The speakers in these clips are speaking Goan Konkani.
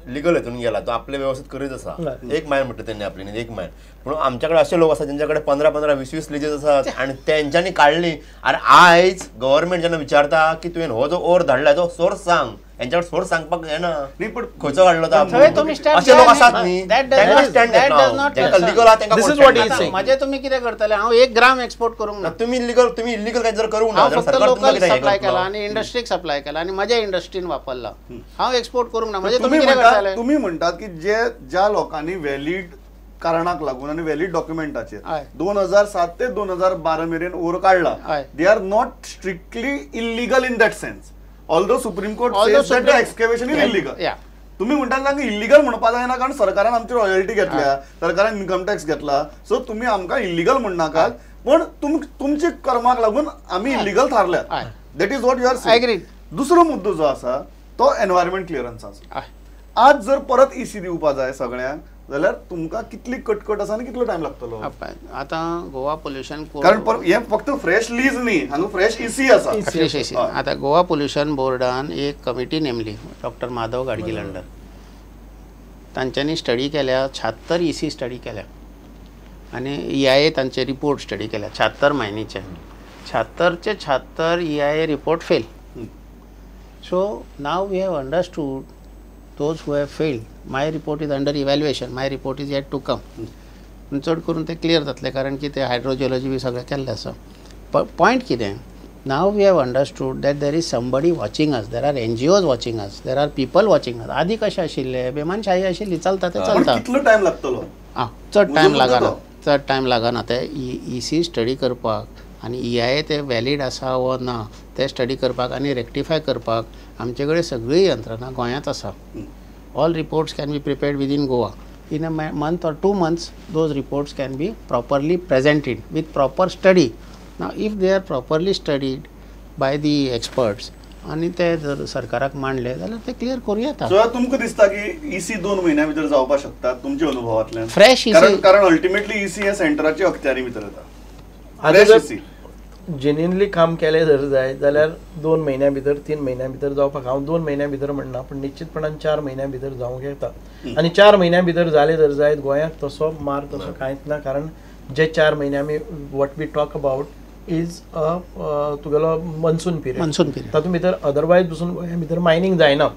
लिगल हेतून गेला तो आपले व्यवस्थित करीत आसा एक मायन म्हटलं त्यांनी आपली एक मायन पूण आमच्याकडे असे लोक आसा ज्यांच्याकडे 15-15, 20-20 लिजेस आसात आनी तेंच्यांनी काडली आनी आयज गव्हर्मेंट जेन्ना विचारता की तुवें हो जो ओर धाडला तो सोर्स सांग यांच्याकडे सोर्स सांगपाक येना पण खंयचो काडलो तो असे लोक आसात न्ही तांकां स्टँड घेतना लिगल आहा तांकां म्हजें तुमी कितें करतले हांव 1 ग्राम एक्सपोर्ट करूंक ना तुमी लिगल तुमी इलिगल काय जर करूंक ना फक्त लोकल सप्लाय केला आनी इंडस्ट्रीक सप्लाय केला आनी म्हज्या इंडस्ट्रीन वापरला हांव एक्सपोर्ट करूंक ना म्हणजे तुमी कितें करतले तुमी म्हणटात की जे ज्या लोकांनी व्हॅलीड कारणाक लागून आनी व्हॅलीड डॉक्युमेंटाचेर 2007 ते 2012 मेरेन ओर काडला they are not strictly illegal in that sense. Although Supreme Court says that the excavation is illegal. तुम्ही म्हणता की इलिगल म्हणपा जायना कारण सरकारान आमची रॉयल्टी घेतल्या सरकारान इन्कम टॅक्स घेतला सो तुम्ही आमकां इलिगल म्हणनाकात पण तुमचे कर्माक लागून आमी illegal थारल्यात that is what you are saying. दुसरो मुद्दो जो आसा तो एनवायरमेंट क्लियरन्स आसा. आज जर परत ईसी दिवपा जाय सगळ्यांक जाल्यार तुमकां कितली कटकट आसा आनी कितलो टायम लागतलो? आतां गोवा पोल्युशन कारण हे फक्त फ्रेश लीज न्ही हांगा फ्रेश ईसी आसा. फ्रेश ईसी आतां गोवा पोल्युशन बोर्डान एक कमिटी नेमली डॉक्टर माधव गाडगील अंडर तांच्यांनी स्टडी केल्या 76 ईसी स्टडी केल्या आनी EIA तांचे रिपोर्ट स्टडी केल्या 76 मायनीचे 76चे 76 EIA report fail. So now we have understood those who have failed. My report is under evaluation. My report is yet to come. चड करून ते क्लियर जातले कारण की ते हायड्रोजियोलॉजी बी सगळें केल्लें आसा. पॉयंट कितें now we have understood that there is somebody watching us, there are NGOs watching us, there are people watching us. आदी कशें आशिल्लें बेमानशाही आशिल्ली चलता तें चलता. कितलो टायम लागतलो? आं चड टायम लागना चड टायम लागना ते ईसी स्टडी करपाक आनी EIA ते व्हॅलीड आसा वो ना ते स्टडी करपाक आनी रेक्टिफाय करपाक आमचे कडेन सगळी यंत्रणा गोंयांत आसा. All reports can be prepared within Goa. In a month or 2 months, those reports can be properly presented with proper study. Now, if they are properly studied by the experts, आनी ते जर सरकाराक मांडले जाल्यार ते क्लियर करूं येता. सो तुमकां दिसता की ईसी 2 म्हयन्या भितर जावपाक शकता तुमच्या अनुभवांतल्यान? फ्रेश ईसी कारण अल्टिमेटली ईसी हे सेंटराच्या अखत्यारी भितर येता. फ्रेश ईसी जेन्युइनली काम केलें जर जाय जाल्यार 2 म्हयन्या भितर 3 म्हयन्या भितर जावपाक हांव 2 म्हयन्या भितर म्हणना पूण निश्चितपणान 4 म्हयन्या भितर जावंक येता. आनी 4 म्हयन्या भितर जालें जर जायत गोंयाक तसो मार तसो कांयच ना कारण जे 4 म्हयने आमी what we talk about is a तुगेलो मनसून पिरियड मनसून पिरियड तातूंत भितर अदरवायज पसून गोंया भितर मायनींग जायना.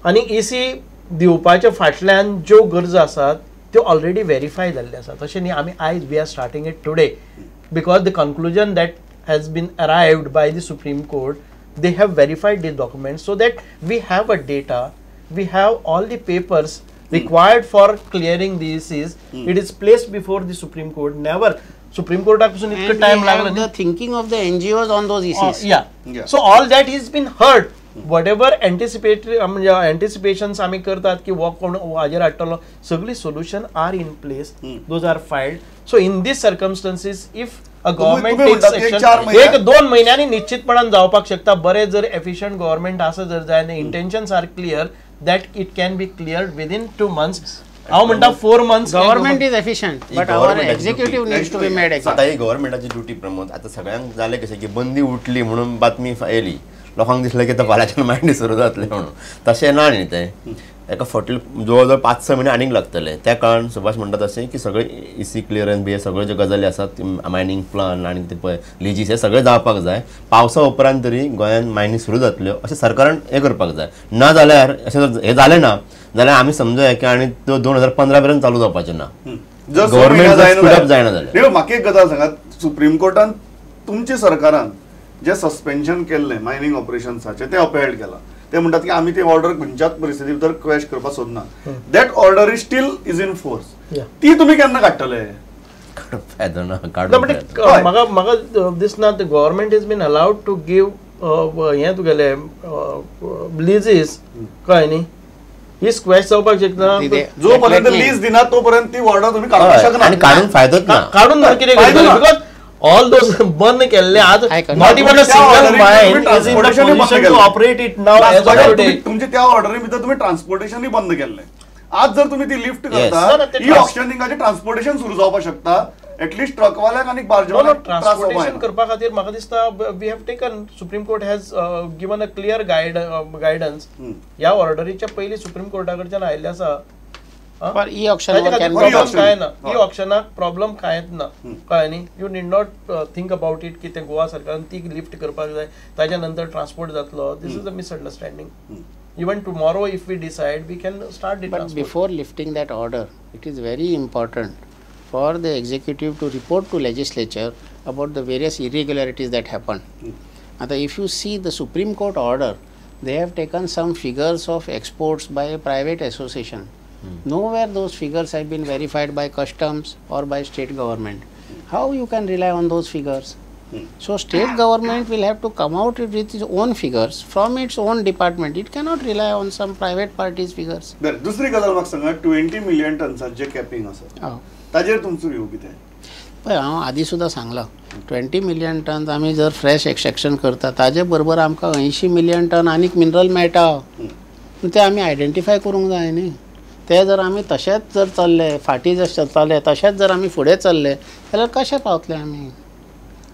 आनी ईसी दिवपाच्या फाटल्यान ज्यो गरजो आसात त्यो ऑलरेडी व्हेरीफाय जाल्ल्यो आसात. तशें न्ही आमी आयज we are starting it today because the conclusion that has been arrived by the Supreme Court, they have verified these documents so that we have a data, we have all the papers required for clearing the ECs. It is placed before the Supreme Court. Never Supreme Court पासून इतका time लागला. The thinking of the NGOs on those ECs. Yeah. So all that has been heard. Whatever anticipatory anticipations आमी करतात की वो कोण हाजेर हाडटलो सगळी solution are in place. Those are filed. So in these circumstances, if a government takes action, 1-2 म्हयन्यांनी निश्चितपणान जावपाक शकता. बरें जर एफिशियंट गव्हर्मेंट आसा जर जाय intentions are clear that it can be cleared within 2 months. हांव म्हणटा 4 months. Government is efficient but our executive needs to be made. आतां ही गव्हर्मेंटाची ड्युटी प्रमोद. आतां सगळ्यांक जालें कशें की बंदी उठली म्हणून बातमी येयली लोकांक दिसलें की आतां फाल्यांच्यान मायंड सुरू जातलें म्हणून. तशें ना न्ही तें एका फटील जवळ जवळ 5-6 म्हयने आनीक लागतले. त्या काळान सुभाष म्हणटा तशें की सगळे ईसी क्लियरन्स बी हे सगळ्यो ज्यो गजाली आसात मायनींग प्लान आनी ते पळय लिजीस हे सगळें जावपाक जाय. पावसा उपरांत तरी गोंयांत मायनींग सुरू जातल्यो अशें सरकारान हें करपाक जाय. ना जाल्यार अशें जर हें जालें ना जाल्यार आमी समजुया की आनी त्यो 2015 मेरेन चालू जावपाचें ना. गव्हर्मेंट स्पीड अप जायना जाल्यार. म्हाका एक गजाल सांगात, सुप्रीम कोर्टान तुमच्या सरकारान जे सस्पेन्शन केल्लें मायनींग ऑपरेशन्साचें तें अपहेल्ड केलां. ते म्हणटात की आमी ती ऑर्डर खंयच्याच परिस्थिती भितर क्वेश करपाक सोदना. That order is still is in force. ती तुमी केन्ना काडटले? फायदो ना. म्हाका म्हाका दिसना government is been allowed to give हें तुगेलें लिजीस कळ्ळें न्ही ही स्क्वॅश जावपाक शकना. जो पर्यंत लीज दिना तो पर्यंत ती ऑर्डर तुमी काडपाक शकना. आनी काडून फायदोच ना. काडून कितें because all those बंद केल्ले आज not even a single mine is in the position to operate it now as of today. तुमचे त्या ऑर्डरी भितर तुमी ट्रान्सपोर्टेशनूय बंद केल्लें. आज जर तुमी ती लिफ्ट करता ही ऑक्शनिंगाचें ट्रान्सपोर्टेशन सुरू जावपाक शकता. एटलिस्ट ट्रकवाल्यांक आनी बार्जवाल्यांक ट्रान्सपोर्टेशन करपा खातीर म्हाका दिसता we have taken, Supreme Court has given a clear guidance. ह्या ऑर्डरीच्या पयलीं सुप्रीम कोर्टा कडच्यान आयिल्लें आसा. ई ऑक्शन काय ना, ई ऑक्शनाक प्रॉब्लम कांयच ना, कळ्ळें न्ही. You need not think about it की तें गोवा सरकारान ती लिफ्ट करपाक जाय, ताच्या नंतर ट्रान्सपोर्ट जातलो. This is a misunderstanding. Even tomorrow if we decide we can start the transport. But before lifting that order it is very important for the executive to report to legislature about the various irregularities that happen. आतां if you see the Supreme Court order, they have taken some figures of exports by a private association. Nowhere those figures have been verified by customs or by state government. How you can rely on those figures? So state government will have to come out with its own figures from its own department. It cannot rely on some private parties figures. बरं, दुसरी गजाल म्हाका सांगा, 20 मिलियन टन्सांचे कॅपिंग आसा ताजेर तुमचो व्यू कितें? पळय, हांव आदी सुद्दां सांगलां, 20 मिलियन टन आमी जर फ्रेश एक्स्ट्रॅक्शन करता ताजे बरोबर आमकां 80 मिलियन टन आनीक मिनरल मेळटा, ते आमी आयडेंटिफाय करूंक जाय न्ही. ते जर आमी तशेंच जर चल्ले, फाटीं जर चलताले तशेंच जर आमी फुडें चल्ले जाल्यार कशें पावतले आमी?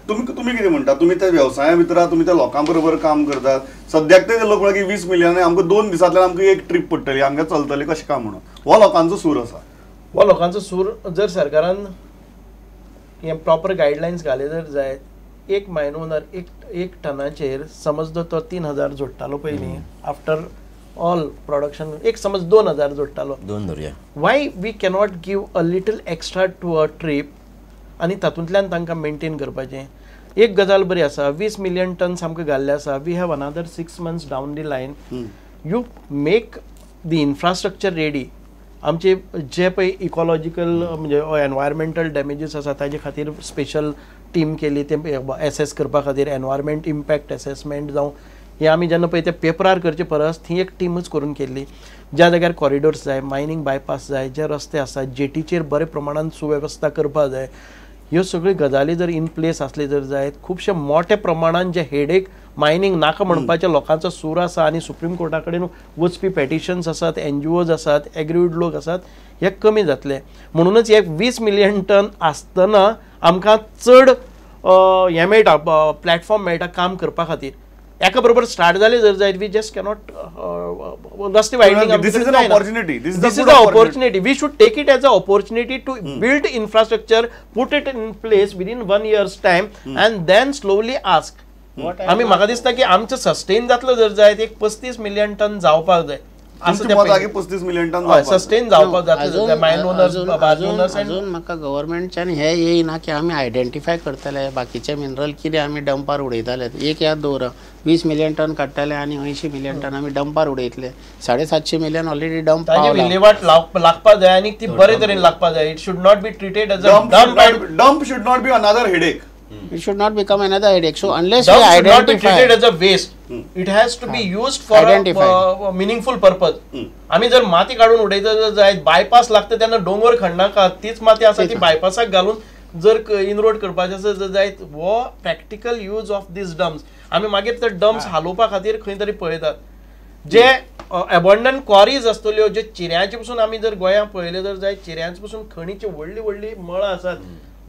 तुमी कितें म्हणटा? तुमी त्या वेवसाया भितर, तुमी त्या लोकां बरोबर काम करतात. सद्याक ते लोक म्हणटा की 20 मिलियन आमकां 2 दिसांतल्यान आमकां एक ट्रीप पडटली, आमकां चलतली कशें काय म्हणून. हो लोकांचो सूर आसा. हो लोकांचो सूर जर सरकारान हे प्रॉपर गायडलायन्स घाले जर जायत, एक मायन ओनर एक टनाचेर समज तो 3000 जोडटालो पयलीं, आफ्टर ऑल प्रोडक्शन एक समज 2000 जोडटालो, दोन धरुया. Why we cannot give a little extra to a trip आनी तातूंतल्यान तांकां मेंटेन करपाचें. एक गजाल बरी आसा, 20 मिलियन टन्स आमकां घाल्ले आसा. We have another 6 months down the line. You make the infrastructure ready. आमचे जे पळय इकॉलॉजिकल म्हणजे एनवायरमेंटल डॅमेजीस आसा ताजे खातीर स्पेशल टीम केली, ते एसेस करपा खातीर एनवायरमेंट इम्पॅक्ट एसेसमेंट जावं हे आमी जेन्ना पळय ते पेपरार करचे परस थंय एक टिमूच करून केल्ली. ज्या जाग्यार कॉरिडोर्स जाय, मायनींग बायपास जाय, जे रस्ते आसा जेटीचेर बरे प्रमाणान सुवेवस्था करपाक जाय, ह्यो सगळ्यो गजाली जर इन प्लेस आसली जर जायत, खुबशे मोठ्या प्रमाणान जे हेडेक मायनींग नाका म्हणपाच्या लोकांचो सूर आसा आनी सुप्रीम कोर्टा कडेन वचपी पेटिशन्स आसात, एनजीओज आसात, एग्रीड लोक आसात, हे कमी जातले. म्हणूनच हे 20 मिलियन टन आसतना आमकां चड हें मेळटा, प्लॅटफॉर्म मेळटा काम करपा खातीर. एका बरोबर स्टार्ट जाले जर जायत, we just cannot रस्ते widening. This is an opportunity. This is a opportunity. We should take it as a opportunity to build infrastructure, put it in place within 1 year's time and then slowly ask. आमी म्हाका दिसता की आमचें सस्टेन जातलो जर जायत एक 35 मिलियन टन जावपाक जाय. 35 मिलियन टन सस्टेन जावपाक जातलें. मायन ओनर्स, बार्ज ओनर्स. अजून म्हाका गव्हर्मेंटच्यान हें येयना की आमी आयडेंटिफाय करतले बाकीचे मिनरल कितें आमी डंपार उडयताले. एक याद दवरा, 20 मिलियन टन काडटाले आनी 80 मिलियन टन आमी डंपार उडयतले. 750 मिलियन ऑलरेडी डंप. विल्हेवाट लागपा जाय आनी ती बरे तरेन लागपा जाय. It should not be treated as a dump. Dump should not be another headache. It should not become another headache. So unless dump we should not be identify, treated as a waste. It has to be used for a meaningful purpose. आमी जर माती काडून उडयता जर जायत, बायपास लागता तेन्ना दोंगर खणनाका, तीच माती आसा ती बायपासाक घालून जर इनरोड करपाचें आसा जर जायत, हो practical use of these dumps. आमी मागीर ते डम्प्स हालोवपा खातीर खंय तरी पळयतात. जे एबंडन क्वॉरीज आसतल्यो, जे चिऱ्यांचे पसून आमी जर गोंयांत पळयलें जर जायत, चिऱ्यांचे पसून खणीची व्हडली व्हडली मळां आसात.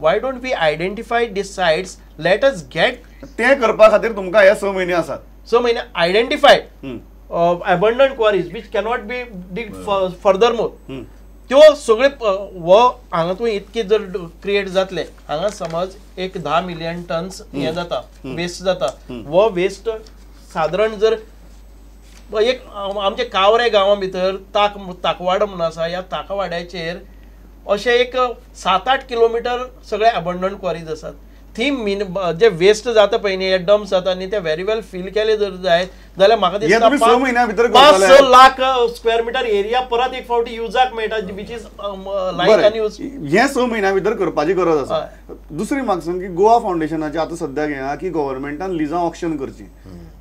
Why don't we identify these sites? Let us get ते करपा खातीर तुमकां हे 6 महिने आसात. 6 महिने identify abundant quarries which cannot be dig further more. त्यो सगळे हो हांगा तूं इतके जर क्रिएट जातले, हांगा समज एक 10 मिलियन टन्स हें जाता, वेस्ट जाता. हो वेस्ट सादारण जर एक आमचे कावरे गांवा भितर ताकवाडो म्हणून आसा, ह्या ताकवाड्याचेर अशें एक 7-8 किलोमिटर सगळे एबंडन क्वॉरीज आसात. थी मिन जे वेस्ट जाता पळय न्ही, हे डम्प जाता न्ही, ते व्हेरी वेल फील केले जर जायत जाल्यार म्हाका दिसता 5-6 लाख स्क्वेअर मिटर एरिया परत एक फावटी युजाक मेळटा, which is like आनी यूज. हे 6 म्हयन्या भितर करपाची गरज आसा. दुसरी म्हाका सांग की गोवा फावंडेशनाचे आतां सद्याक हें की गव्हर्मेंटान लिजां ऑक्शन करची.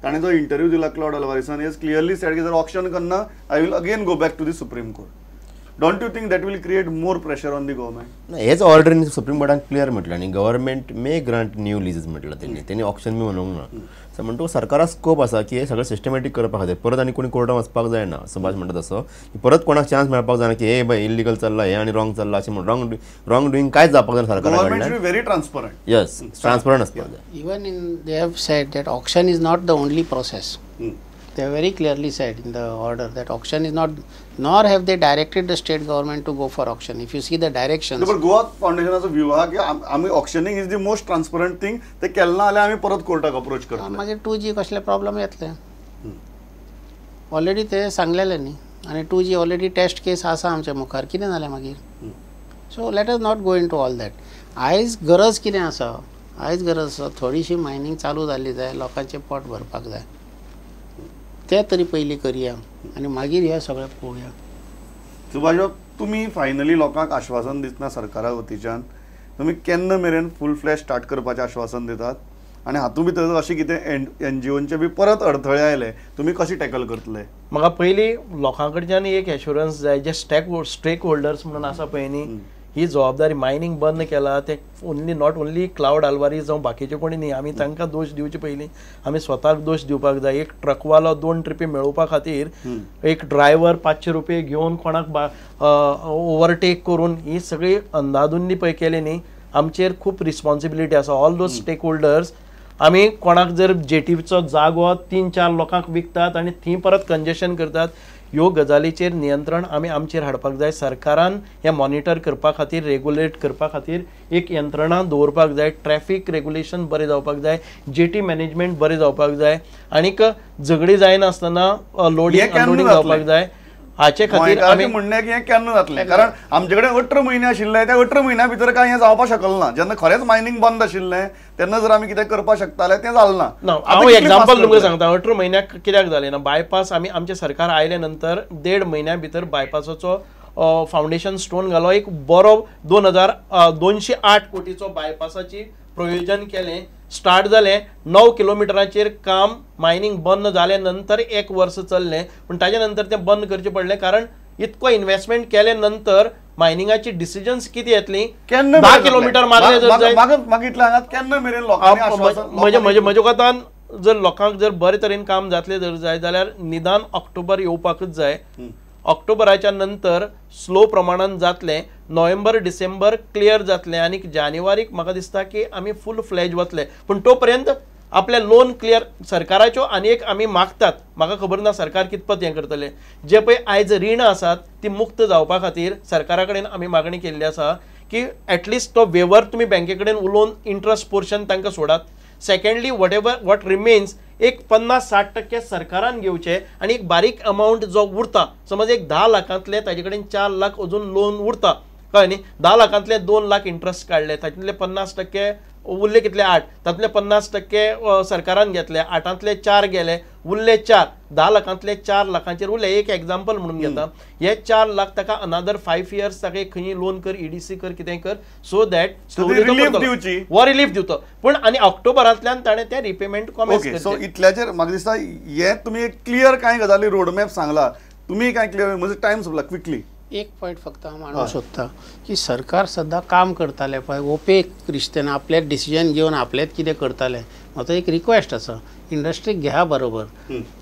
ताणें जो इंटरव्यू दिला क्लॉड अल्वारिसान, is clearly said की जर ऑक्शन करना I will again go back to the Supreme Court. Don't you think that will create more pressure on the government? ना, हेच ऑर्डरीन सुप्रीम कोर्टान क्लियर म्हटलं न्ही, government may grant new leases म्हटलं तेणी, तेणी ऑप्शन बी म्हणूंक ना. सो म्हणटकूच सरकाराक स्कोप आसा की हे सगळें सिस्टमॅटीक करपा खातीर परत आनी कोणी कोर्टान वचपाक जायना. सुभाष म्हणटा तसो की परत कोणाक चान्स मेळपाक जायना की हे बाय इलिगल चल्ला हें आनी रॉंग चल्ला अशें म्हणून रॉंग डुईंग कांयच जावपाक जायना सरकारा कडल्यान. Very transparent. यस, ट्रान्सपरंट आसपाक जाय. Even in they have said that auction is not the only process. They have very clearly said in the order that auction is not, nor have they directed the state government to go for auction. If you see the directions. But Goa फाउंडेशनाचो view आहा की आमी auctioning is the most transparent thing. ते केलें ना जाल्यार आमी परत कोर्टाक अप्रोच करतले. मागीर 2G कसले प्रॉब्लम येतले ऑलरेडी ते सांगलेले न्ही, आनी 2G already test केस आसा आमच्या मुखार, कितें जालें मागीर? So let us not go into all that. आयज गरज कितें आसा? आयज गरज आसा थोडीशी मायनींग चालू जाल्ली जाय, लोकांचें पोट भरपाक जाय, ते तरी पयलीं करया आनी मागीर हें सगळें पळोवया. सुभाष, तुमी फायनली लोकांक आश्वासन दितना सरकारा वतीच्यान तुमी केन्ना मेरेन फूल फ्लॅश स्टार्ट करपाचें आश्वासन दितात आनी हातूंत भितर अशें कितें एनजीओंचे बी परत अडथळे आयले तुमी कशें टॅकल करतले? म्हाका पयलीं लोकां कडच्यान एक एश्युरन्स जाय, जे स्टेक होल्डर्स म्हणून आसा पळय न्ही, ही जबाबदारी मायनींग बंद केला ते only not only cloud Alvares जावं बाकीचे कोणी न्ही, आमी तांकां दोश दिवचे पयलीं आमी स्वताक दोश दिवपाक जाय. एक ट्रकवालो 2 ट्रिपी मेळोवपा खातीर एक ड्रायव्हर 500 रुपये घेवन कोणाक ओवरटेक करून ही सगळी अंदाधुंदी पळय केली न्ही, आमचेर खूब रिस्पॉन्सिबिलिटी आसा. ऑल those stake holders, आमी कोणाक जर जेटीचो जागो 3-4 लोकांक विकतात आनी थंय परत कंजेशन करतात, ह्यो गजालीचेर नियंत्रण आमी आमचेर हाडपाक जाय. सरकारान हें मॉनिटर करपा खातीर, रेगुलेट करपा खातीर एक यंत्रणा दवरपाक जाय. ट्रॅफिक रेगुलेशन बरें जावपाक जाय, जेटी मॅनेजमेंट बरें जावपाक जाय, आनीक झगडी जायनासतना लोडींग अनलोडींग जावपाक जाय. हाचे खातीर आमी म्हणणें की हें केन्ना जातलें? कारण आमचे कडेन 18 म्हयने आशिल्ले, त्या 18 म्हयन्या भितर कांय हें जावपाक शकलें ना. जेन्ना खरेंच मायनींग बंद आशिल्लें तेन्ना जर आमी कितें करपाक शकताले तें जालें ना. हांव एग्जाम्पल तुमकां सांगता, 18 म्हयन्याक कित्याक जालें ना? बायपास आमी आमचें सरकार आयले नंतर 1.5 म्हयन्या भितर बायपासाचो फावंडेशन स्टोन घालो. एक बरो 2208 कोटीचो बायपासाची प्रयोजन केलें, स्टार्ट जालें. 9 किलोमिटराचेर काम मायनींग बंद जाले नंतर 1 वर्स चल्लें, पूण ताजे नंतर तें बंद करचें पडलें कारण इतको इन्वेस्टमेंट केले नंतर मायनिंगाची डिसिजन्स कितें येतली? 10 किलोमिटर मारले जर जाय, म्हज्या कोतान जर लोकांक जर बरे तरेन काम जातलें जर जाय जाल्यार निदान ऑक्टोबर येवपाकूच जाय. ऑक्टोबराच्या नंतर स्लो प्रमाणान जातलें, नोव्हेंबर डिसेंबर क्लियर जातलें आनी जानेवारीक म्हाका दिसता की आमी फूल फ्लॅज वतले. पूण तो पर्यंत आपलें लोन क्लियर सरकाराच्यो आनी एक आमी मागतात, म्हाका खबर ना सरकार कितपत हें करतलें. जे पळय आयज रिणां आसात ती मुक्त जावपा खातीर सरकारा कडेन आमी मागणी केल्ली आसा की एटलिस्ट तो वेवर तुमी बँके कडेन उलोवन इंट्रस्ट पोर्शन तांकां सोडात. सेकंडली वॉटेवर what remains एक 50-60% सरकारान घेवचे आनी एक बारीक अमावंट जो उरता, समज एक 10 लाखांतले ताजे कडेन 4 लाख अजून लोन उरता, कळ्ळें न्ही? 10 लाखांतले 2 लाख इंट्रस्ट काडले, तातूंतले 50% उरले कितले 8, तातूंतले 50% सरकारान घेतले, 8ांतले 4 गेले, उरले 4, 10 लाखांतले 4 लाखांचेर उरले. एक एग्जाम्पल म्हणून घेता, हे 4 लाख ताका अनादर 5 इयर्स ताका एक खंय लोन कर, ईडीसी कर, कितें कर, सो that हो रिलीफ दिवचो. पूण आनी ऑक्टोबरांतल्यान ताणें तें रिपेमेंट कॉमेन्स करचें. सो इतल्याचेर म्हाका दिसता हे तुमी एक क्लियर कांय गजाली रोडमॅप सांगला, तुमी कांय क्लियर म्हजो टायम सोंपला क्विकली. एक पॉयंट फक्त हांव मांडूंक सोदता की सरकार सद्दां काम करतालें पळय, ओपेक रिश्तेन आपलें डिसिजन घेवन आपलेंच कितें करतालें. म्हाजो एक रिक्वेस्ट आसा, इंडस्ट्रीक घेया बरोबर,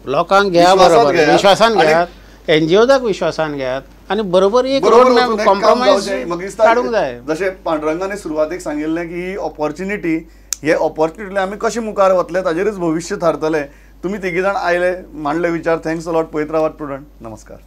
लोकांक घेया बरोबर, विश्वासान घेयात, एनजीओजाक विश्वासान घेयात आनी बरोबर एक रोड कॉम्प्रोमायज काडूंक जाय. जशें पांडुरंगान सुरवातेक सांगिल्लें की ही ऑपॉर्च्युनिटी, हे ऑपॉर्च्युनिटी आमी कशें मुखार वतले ताजेरूच भविश्य थारतलें. तुमी तिगी जाण आयले, मांडले विचार, thanks a lot. पळयत रावात प्रुडंट. नमस्कार.